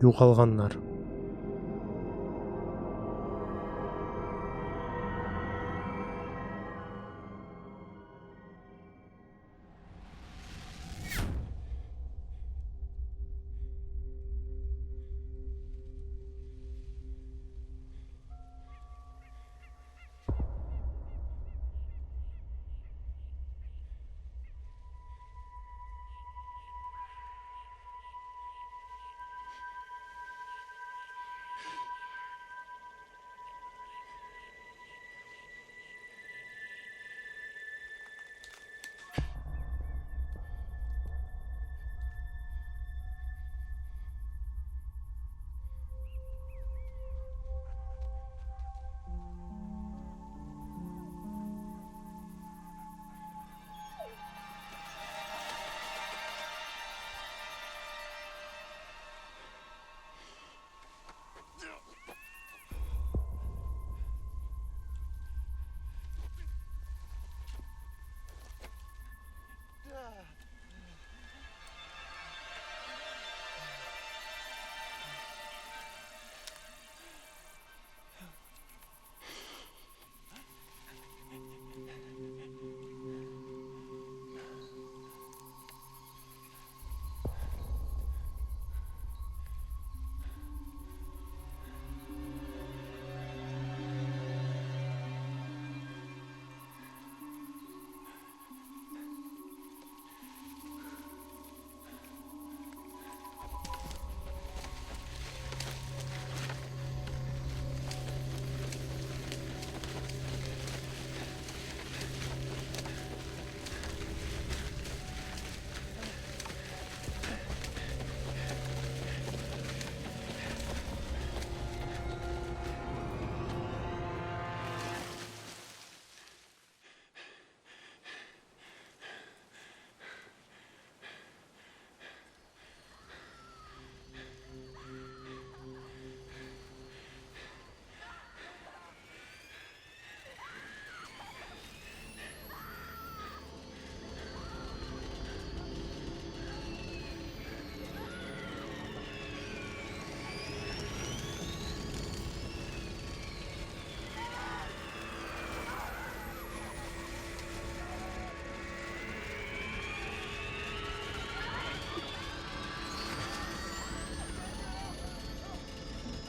Югалганнар.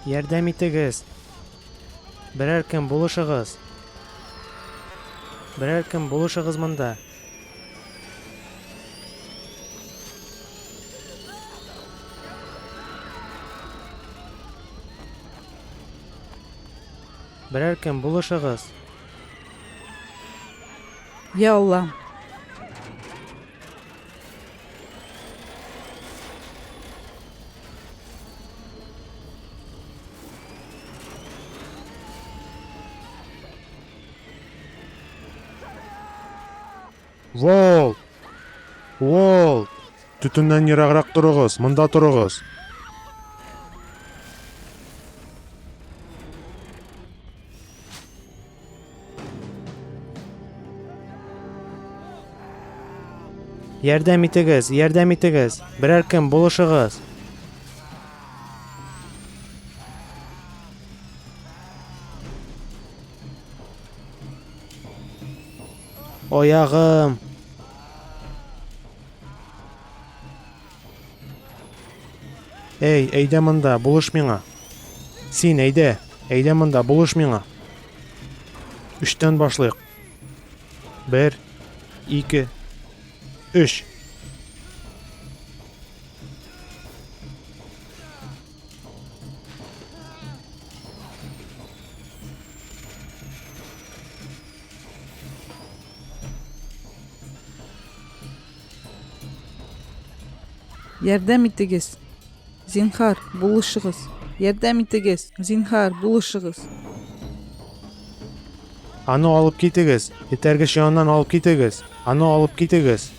Ярдәм итегез! Берәр кем булышыгыз! Берәр кем булышыгыз монда! Берәр кем булышыгыз! Я Аллам! Вол! Вол! Төтеннән ераграк торыгыз, монда торыгыз. Ярдәм итегез, ярдәм итегез! Берәр кем булышыгыз! Аягым! Эй, әйдә монда, булыш миңа. Син, әйдә, әйдә монда, булыш миңа. Өчтән башлыйк. Бер, ике, өч. Ярдәм итегез! Зинһар, булышыгыз! Ярдәм итегез! Зинһар, булышыгыз! Аны алып китегез! Этәргеч яныннан алып китегез! Аны алып китегез!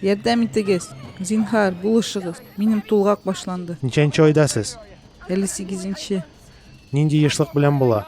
Ярдәм итегез! Зинһар, булышыгыз! Минем тулгак башланды. Ничәнче айда сез? 58 нче. Нинди ешлык белән була?